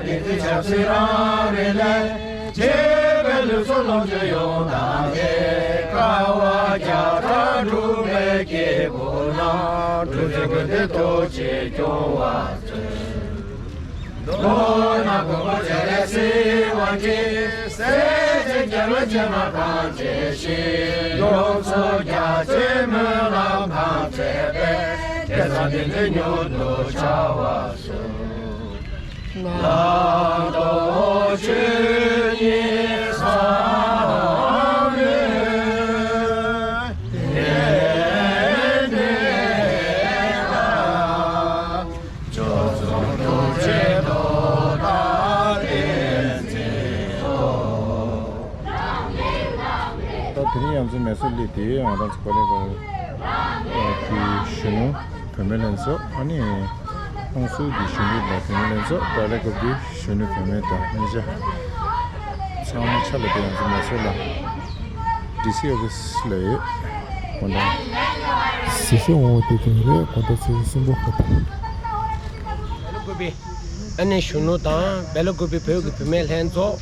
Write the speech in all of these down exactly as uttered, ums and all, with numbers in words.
བདེན་ཚིག་ཆབ་སྲིད་རང་རེ་ལས། བྱས་པའི་ལུས་སྲོག་ལོངས་སྤྱོད་ཡོངས་དང་ལྡན། དཀའ་བ་བརྒྱ་ཕྲག་སྒྲུབ་པའི་སྐྱེས་བུ་རྣམས། འགྲོ་ཚུལ་ཀུན་ཏུ་རྟོག་ཅིང་སྐྱོང་བར་མཛོད། མདོར་ན་མགོན་པོ་སྤྱན་རས་གཟིགས་དབང་གིས། སྲས་བཅས་རྒྱལ་བའི་སྤྱན་སྔར་གང་མཛད་ཅིང་། ཡོངས་སུ་རྒྱ་ཆེའི་སྨོན་ལམ་གང་མཛད་པའི། དེ་ཙམ་བདེན་ཚིག་མྱུར་དུ་འཆར་བར་ཤོག། བླང་དོར་ཆོས་ཉིད་ཟབ་མོའི་གནས་ལ། སྤྱོད་གསུམ་ཐུགས་རྗེའི་མདོ་དང་བསྟན་འཛིན་ཐོབ། ད་དེ་རིང་ང་ཚོ་མེ་སོར་སླེབས་དེ་ང་རང་ཚོ་ཀོ་ལེ་གྷལ་གྱི་གཞོན་ནུ་བུད་མེད་ལྷན་ཚོགས། ཨ་ནི་ཧུན་སུར་གྱི་གཞོན་ནུ་དང་བུད་མེད་ལྷན་ཚོགས། ཀོ་ལེ་གྷལ་གྱི་གཞོན་ནུ་བུད་མེད་དང་གཉིས་ཆ་ཚང་མ་ཆ་ལ་དེ་ང་ཚོ་མེ་སོར་ལ་ཌི་སི་ཨོ་ཕི་སི་ལ་ཡོད། དགོང་དག་གཟིགས་ཞིབ་འོང་བ་དེ་དོན་རེད། དགོང་དག་ཚེས་གསུམ་པ་ཧོ་ཐང་། ཨ་ནི་གཞོན་ནུ་དང་སྦེལ་ཀོབ་བོད་ཀྱི་བུད་མེད་ལྷན་ཚོགས།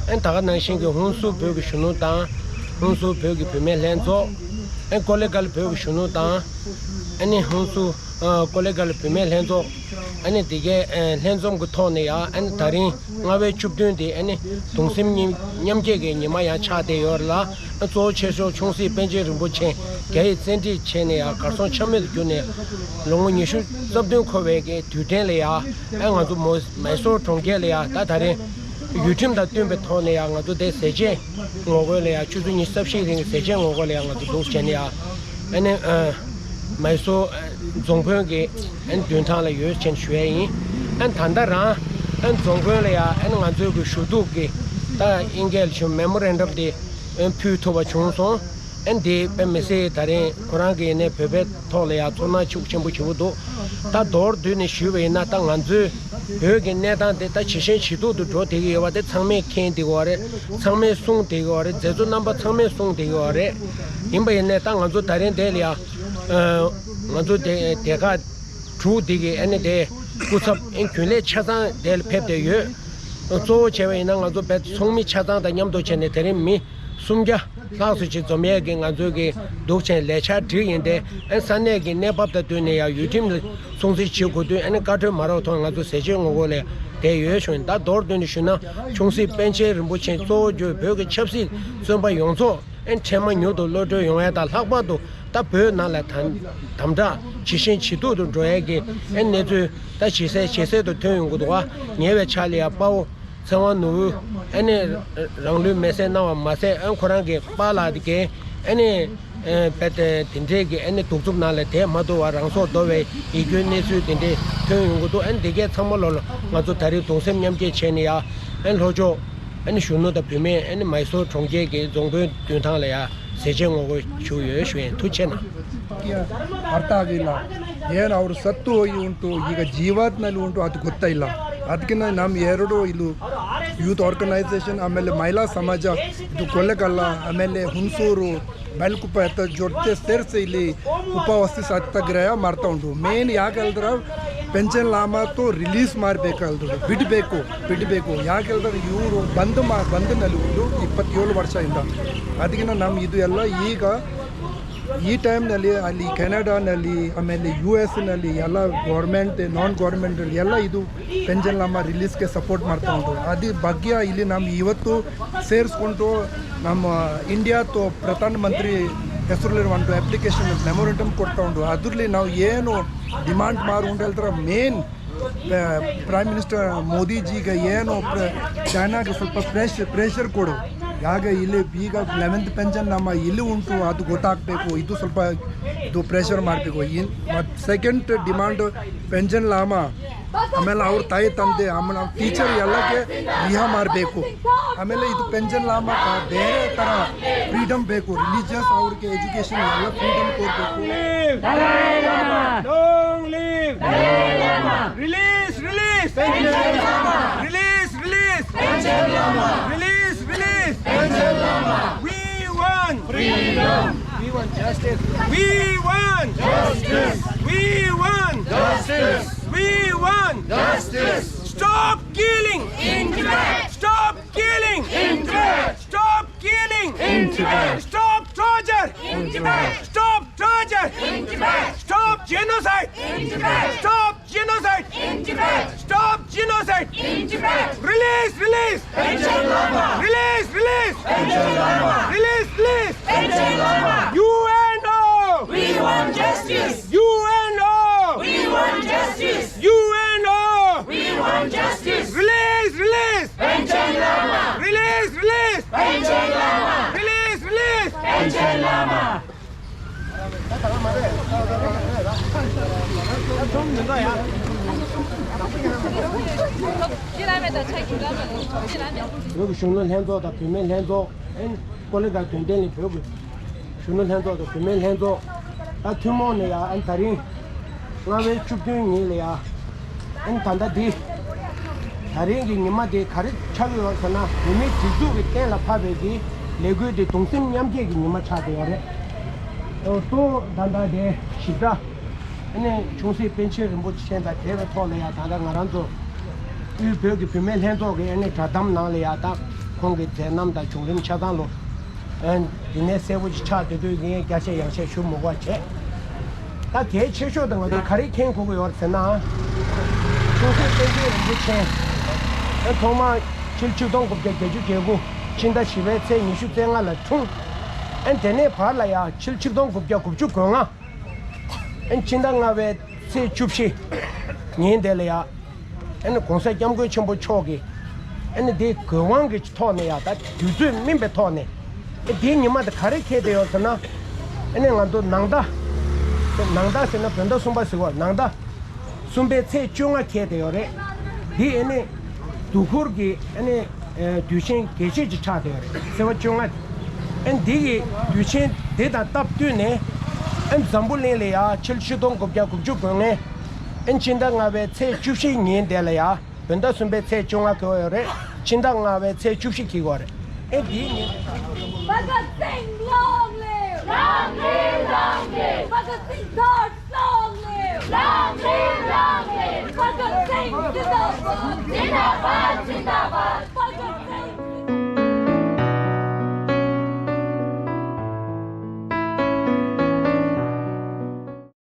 ཨ་ནི་ད་ག་ནང་བཞིན་གྱི་ཧུན་སུར་བོད་ཀྱི་གཞོན་ནུ་དང་། ཧུན་སུར་བོད་ཀྱི་བུད་མེད་ལྷན་ཚོགས། ཨ་ནི་ཀོ་ལེ་གྷལ་བོད་ཀྱི་གཞོན་ནུ་དང་། ཨ་ནི་ཧུན་སུར་ཨ་ཀོ་ལེ་གྷལ་བུད་མེད་ལྷན་ཚོགས། ཨ་ནི་དེ་གའི་ཨ་ལྷན་འཛོམས་ཀྱི་ཐོག་ནས་ཡང་ཨ་ནི་ད་རིང་ལྔ་པའི་བཅུ་བདུན་དེ་ཨ་ནི་གདུང་སེམས་མཉམ་མཉམ་སྐྱེད་ཀྱི་ཉི་མ་ཡང་ཆགས་བསྡད་ཡོད་རེད་ལ། གཙོ་བོ་ཆེ་ཤོས་ཆུང་སྲིད་པཎ་ཆེན་རིན་པོ་ཆེ་རྒྱ་ཡིག་བཙན་ཁྲིད་བྱས་ནས་ཡང་གར་སོང་ཆ་མེད་དུ་གྱུར་ནས་ལོ་ངོ་ཉི་ཤུ་རྩ་བདུན་འཁོར་བའི་གི་དུས་དྲན་ལ་ཡང་ཨ་ང་ཚོ་མོ་མེ་སོར་གྲོང་ཁྱེར་ལ་ཡང་ད་ད་རིང་ཡུལ་ཁྲིམས་དང་བསྟུན་པའི་ཐོག་ནས་ཡང་ང་ཚོ་དེ་ཟས་བཅད་ངོ་རྒོལ་ལ་ཡང་ཆུ་ཚོད་ཉི་ཤུ་རྩ་བཞིའི་རིང་གི་ཟས་བཅད་ངོ་རྒོལ་ལ་ཡང་ང་ཚོ་འདུག་བྱས་ནས་ཡང་ཨ་ནི་ཨ་མེ་སོར་རྫོང་དཔོན་གྱི་ཨ་ནི་མདུན་ཐང་ལ་ཡོད་ཅེས་ཞུ་ཡས་ཡིན། ཨ་ནི་ད་ལྟ་རང་ཨ་ནི་རྫོང་དཔོན་ལ་ཡང་ཨ་ནི་ང་ཚོའི་གི་ཞུ་གཏུག་གི་ད་ཨིན་སྐད་ལ་ཞུ་མེ་མོ་རན་ཌམ་དེ་ཨ་ནི་ཕུལ་ཐུབ་པ་བྱུང་སོང་། ཨ་ནི་དེ་དཔེ་མི་སྲིད་ད་རིང་ཁོ་རང་གི་ཡིན་ནའི་བོད་པའི་ཐོག་ལ་ཡང་ཚོར་སྣང་ཤུགས་ཆེན་པོ་བྱེད་ཀྱི་འདུག་ད་མདོར་བསྡུས་ནས་ཞུས་པ་ཡིན་ན་ད་ང་ཚོའི་བོད་ཀྱི་གནས་སྟངས་དེ་ད་ཇེ་ཞན་ཇེ་སྡུག་ཏུ་འགྲོ་བསྡད་ཀྱི་ཡོད་པ་དེ་ཚང་མས་མཁྱེན་བསྡད་ཀྱི་ཡོད་རེད། ཚང་མས་གསུངས་བསྡད་ཀྱི་ཡོད་རེད། མཛད་གཙོ་རྣམ་པ་ཚང་མས་གསུངས་བསྡད་ཀྱི་ཡོད་རེད། ཡིན་པ་ཡིན་ནའི་ད་ང་ཚོ་ད་རིང་དེ་ལ་ཡང་ཨ་ང་ཚོ་དེ་སྡེ་ཁག་དྲུག་འདི་གི་ཨ་ནི་དེ་སྐུ་ཚབ་ཨ་ནི་རྒྱུན་ལས་ཆ་ཚང་དེ་ལ་ཕེབས་བསྡད་ཡོད། གཙོ་བོ་བྱས་པ་ཡིན་ན་ང་ཚོ་བོད་ཚོགས་མི་ཆ་ཚང་དང་མཉམ་དུ་བྱས་ནས་དེ་རིང་མི་སུམ་བརྒྱ་ལྷག་ཙམ་ཅིག་འཛོམས་ཡས་ཀྱི་ང་ཚོའི་གི་འདུག་བྱས་ལས་འཆར་བསྒྲིགས་ཡིན་ཏེ། ཨ་ས་གནས་ཀྱི་གནས་བབ་དང་བསྟུན་ནས་ཡང་ཡུལ་ཁྲིམས་ལ་སྲུང་བརྩི་བྱེད་དགོས་དུས་ཨ་ནི་བཀའ་འཁྲོལ་མ་རག་ཐོག་ང་ཚོ་ཟས་བཅད་ངོ་རྒོལ་ལ་བསྡད་ཡོད་ཞུ་ཡིན། ད་མདོར་བསྡུས་ནས་ཞུས་ན་ཆུང་སྲིད་པཎ་ཆེན་རིན་པོ་ཆེ་གཙོ་བོ་གྱུར་བོད་ཀྱི་ཆབ་སྲིད་བཙོན་པ་ཡོངས་རྫོགས་ཨ་ནི་ཁྲལ་མ་མྱུར་དུ་གློད་གྲོལ་ཡོང་ཡས་དང་། ལྷག་པར་དུ་ད་བོད་ནང་ལ་དམ་དམ་དྲག་ཇེ་ཞན་ཇེ་སྡུག་ཏུ་འགྲོ་ཡས་ཀྱི་ཨ་ནི་གནས་ཚུལ་ད་ཇེ་གསལ་ཇེ་གསལ་དུ་ཐོན་ཡོང་གི་འདུག་བ། ཉེ་བའི་ཆར་ལ་ཡང་དཔའ་བོ་ཚེ་དབང་ནོར་བུ་ཨ་ནི་རང་ལུས་མེར་སྲེག་གནང་བ་མ་ཟད། ཨ་ཁོ་རང་གི་པཱ་ལགས་དེ་གས་ཨ་ནི་ཨ་བེད་དེ་དེ་འདྲས་ཀྱི་ཨ་ནི་གདུག་རྩུབ་ནང་ལ་བསྡད་མ་ཐུབ་པར་རང་སྲོག་བདོ་བའི་ཡིད་སྐྱོའི་གནས་ཚུལ་དེ་འདྲས་ཐོན་ཡོང་གི་འདུག་ཨ་ནི་དེ་གས་ཚང་མ་ལོ་ལོ་ང་ཚོ་ད་རེས་གདུང་སེམས་མཉམ་སྐྱེད་བྱས་ནས་ཡ་ཨ་ནི་ལྷོ་ཕྱོགས་ཨ་ནི་གཞོན་ནུ་དང་བུད་མེད་ཨ་ནི་མའི་སོར་གྲོང་ཁྱེར་གྱི་རྫོང་དཔོན་མདུན་ཐང་ལ་ཡ་ཟས་བཅད་ངོ་རྒོལ་ཞུས་ཡོད་ཞུ་ཡིན། ཐུགས་རྗེ་གནང་། वार्ता केला। ಏನು ಅವರು ಸತ್ತು ಹೋಗಿ ಉಂಟು, ಈಗ ಜೀವಾತ್ಮದಲ್ಲಿ ಉಂಟು, ಅದು ಗೊತ್ತಾಯಿಲ್ಲ. ಅದಕ್ಕಿಂತ ನಮ್ಮ ಎರಡು ಇದು ಯೂತ್ ಆರ್ಗನೈಸೇಷನ್, ಆಮೇಲೆ ಮಹಿಳಾ ಸಮಾಜ, ಇದು ಕೊಳ್ಳೆಗಾಲ, ಆಮೇಲೆ ಹುಣಸೂರು, ಬೈಲ್ಕುಪ್ಪ ಎತ್ತ ಜೊತೆ ಸೇರಿಸಿ ಇಲ್ಲಿ ಉಪವಾಸ ಸತ್ಯಾಗ್ರಹ ಮಾಡ್ತಾ ಉಂಟು. ಮೇನ್ ಯಾಕೆ ಹೇಳಿದ್ರೆ ಪೆನ್ಷನ್ ಲಾಮಾ ತೋ ರಿಲೀಸ್ ಮಾಡಬೇಕು ಹೇಳಿದ್ರು, ಬಿಡಬೇಕು, ಬಿಡಬೇಕು. ಯಾಕೆ ಹೇಳಿದ್ರೆ ಇವರು ಬಂದ್ ಮಾ ಬಂದ್ನಲ್ಲಿ ಉಂಟು ಇಪ್ಪತ್ತೇಳು ವರ್ಷದಿಂದ. ಅದಕ್ಕಿಂತ ನಮ್ಮ ಇದು ಎಲ್ಲ ಈಗ ಈ ಟೈಮ್ನಲ್ಲಿ ಅಲ್ಲಿ ಕೆನಡಾನಲ್ಲಿ, ಆಮೇಲೆ ಯು ಎಸ್ನಲ್ಲಿ ಎಲ್ಲ ಗೌರ್ಮೆಂಟ್, ನಾನ್ ಗೌರ್ಮೆಂಟ್ ಎಲ್ಲ ಇದು ಪೆನ್ಷನ್ ಲಾಮಾ ರಿಲೀಸ್ಗೆ ಸಪೋರ್ಟ್ ಮಾಡ್ತಾ ಉಂಟು. ಅದ್ರ ಬಗ್ಗೆ ಇಲ್ಲಿ ನಮ್ಮ ಇವತ್ತು ಸೇರಿಸ್ಕೊಂಡು ನಮ್ಮ ಇಂಡಿಯಾದ ಪ್ರಧಾನಮಂತ್ರಿ ಹೆಸರಲ್ಲಿ ಒಂದು ಅಪ್ಲಿಕೇಶನ್ ಮೆಮೊರಂಡಮ್ ಕೊಡ್ತಾ ಉಂಟು. ಅದರಲ್ಲಿ ನಾವು ಏನು ಡಿಮಾಂಡ್ ಮಾಡು ಅಂತ ಹೇಳ್ತಾರೆ, ಮೇನ್ ಪ್ರೈಮ್ ಮಿನಿಸ್ಟರ್ ಮೋದಿಜಿಗೆ ಏನು ಪ್ರ- ಚೈನಾಗೆ ಸ್ವಲ್ಪ ಪ್ರೆಶ್ ಪ್ರೆಷರ್ ಕೊಡು. ཡག་གི་ཡིན་ལེ་བི་ག་eleventh pension ལ་མ་ཡིན་ལེ་འུན་ཏུ་ཨ་དུ་གོ་ཐག་པེ་གོ་ཡིད་དུ་སོལ་པ་དུ་pressure མར་པེ་གོ་ཡིན་མ། Second demand pension ལ་མ་ཨ་མེ་ལ་ཨོར་ཏའི་ཏམ་དེ་ཨ་མེ་ལ་teacher ཡ་ལ་གེ་རི་ཧ་མར་པེ་གོ། ཨ་མེ་ལ་ཡིད་དུ་pension ལ་མ་ག་བེ་རེ་ཏ་ར་freedom པེ་གོ། Religious ཨོར་གེ་education ཡ་ལ་freedom ཀོར་པེ་གོ། Live! Dalai Lama! Long live! Dalai Lama! Release, release! Panchen Lama! Release, release! Panchen Lama! Release, release! Panchen Lama! We want freedom! We want justice! We want justice! We want justice! We want justice! Stop killing! In Tibet! Stop killing! In Tibet! Stop killing! In Tibet! Stop torture! In Tibet! Stop torture! In Tibet! Stop genocide! In Tibet! Stop genocide! In Tibet! Stop genocide! In Tibet! Release, release! Panchen Lama! Release, release! Panchen Lama! Release, release! Panchen Lama! U N O! We want justice! U N O! We want justice! U N O! We want justice! Release, release! Panchen Lama! Release, release! Panchen Lama! Release, release! Panchen Lama! བོད་ཀྱི་གཞོན་ནུ་ལྷན་ཚོགས་དང་བུད་མེད་ལྷན་ཚོགས་ཨན་ཀོ་ལི་གྷལ་དོན་ལྡན་ལས་བོད་ཀྱི་གཞོན་ནུ་ལྷན་ཚོགས་དང་བུད་མེད་ལྷན་ཚོགས་ད་ཐུན་མོང་ནས་ཡང་ཨན་ད་རིང་ལྔ་པའི་བཅུ་བདུན་ཉིན་ལ་ཡང་ཨན་ད་ལྟ་འདི་ད་རིང་གི་ཉི་མ་དེ་ག་རེ་ཆགས་ཡོད་ཟེར་ན། བོད་མིའི་སྒྲིག་འཛུགས་ཀྱི་གཏན་ལ་ཕབ་པའི་གི་ལས་འགུལ་དེ་གདུང་སེམས་མཉམ་སྐྱེད་ཀྱི་ཉི་མ་ཆགས་བསྡད་ཡོད་རེད། ཨོ་ཏོ་ད་ལྟ་དེ་ཞིབ་ཕྲ་ཨ་ནི་ཆུང་སྲིད་པཎ་ཆེན་རིན་པོ་ཆེ་དང་འབྲེལ་བའི་ཐོག་ལ་ཡང་ད་ལྟ་ང་རང་ཚོ་དབུས་བོད་ཀྱི་བུད་མེད་ལྷན་ཚོགས་ཀྱི་ཨ་ནི་བསྒྲགས་གཏམ་ནང་ལ་ཡང་ད་ཁོང་གི་མཛད་རྣམ་དང་བྱུང་རིམ་ཆ་ཚང་ལོ། ཨ་འདི་ནས་གསལ་པོ་ཅིག་ཆགས་བསྡད་དུས་ངས་བརྒྱ་ཆ་ཡང་ཆ་ཞུ་མི་དགོས་བྱས། ད་གལ་ཆེ་ཤོས་དེ་ང་ཚོ་ག་རེ་མཁྱེན་དགོས་ཀྱི་ཡོད་རེད་ཟེར་ན། ཆུང་སྲིད་པཎ་ཆེན་རིན་པོ་ཆེ་ཨ་ཐོག་མར་ཕྱི་ལོ་ཆིག་སྟོང་དགུ་བརྒྱ་བརྒྱད་ཅུ་གྱ་དགུ་ཕྱི་ཟླ་བཞི་པའི་ཚེས་ཉི་ཤུ་རྩ་ལྔ་ལ་འཁྲུངས། ཨ་དེ་ནས་བར་ལ་ཡང་ཕྱི་ལོ་ཆིག་སྟོང་དགུ་བརྒྱ་དགུ་བཅུ་གོ་ལྔ། ཨ་ཕྱི་ཟླ་ལྔ་པའི་ཚེས་བཅུ་བཞི་ཉིན་དེ་ལ་ཡང་ཨ་ནི་༸གོང་ས་༸སྐྱབས་མགོན་ཆེན་པོ་མཆོག་གིས་ཨ་ནི་དེའི་དགོས་དབང་གི་ཐོག་ནས་ཡང་ད་དུས་ཚོད་སྨིན་པའི་ཐོག་ནས་ཨ་དེའི་ཉི་མ་དེ་ག་རེ་འཁེལ་བསྡད་ཡོད་ཟེར་ན། ཨ་ནི་ང་ཚོ་ནང་ཟླ་ནང་ཟླ་ཟེར་ན་བོད་ཟླ་གསུམ་པ་ཟེར་བ། ནང་ཟླ་གསུམ་པའི་ཚེས་བཅོ་ལྔ་འཁེལ་བསྡད་ཡོད་རེད། དེ་ཨ་ནི་དུས་འཁོར་གྱི་ཨ་ནི་ཨ་དུས་ཆེན་གལ་ཆེ་ཅིག་ཆགས་བསྡད་ཡོད་རེད། ཚེས་པ་བཅོ་ལྔ། ཨ་འདི་གི་དུས་ཆེན་འདི་དང་སྟབས་བསྟུན་ནས་ཨ་འཛམ་བུ་གླིང་ལ་ཡ་ཕྱི་ལོ་ཆིག་སྟོང་དགུ་བརྒྱ་དགུ་བཅུ་གོ་ལྔ་ཨ་ཕྱི་ཟླ་ལྔ་པའི་ཚེས་བཅུ་བཞི་ཉིན་དེ་ལ་ཡ་བོད་ཟླ་གསུམ་པའི་ཚེས་བཅོ་ལྔ་འཁེལ་བ་ཡོད་རེད། ཕྱི་ཟླ་ལྔ་པའི་ཚེས་བཅུ་བཞི་འཁེལ་གྱི་ཡོད་རེད། ཨ་འདིའི་ཉིན། Bhagat Singh, long live! Long live, long live! Bhagat Singh Dhar, long live! Long live, long live! Bhagat Singh Zindabad! Zindabad!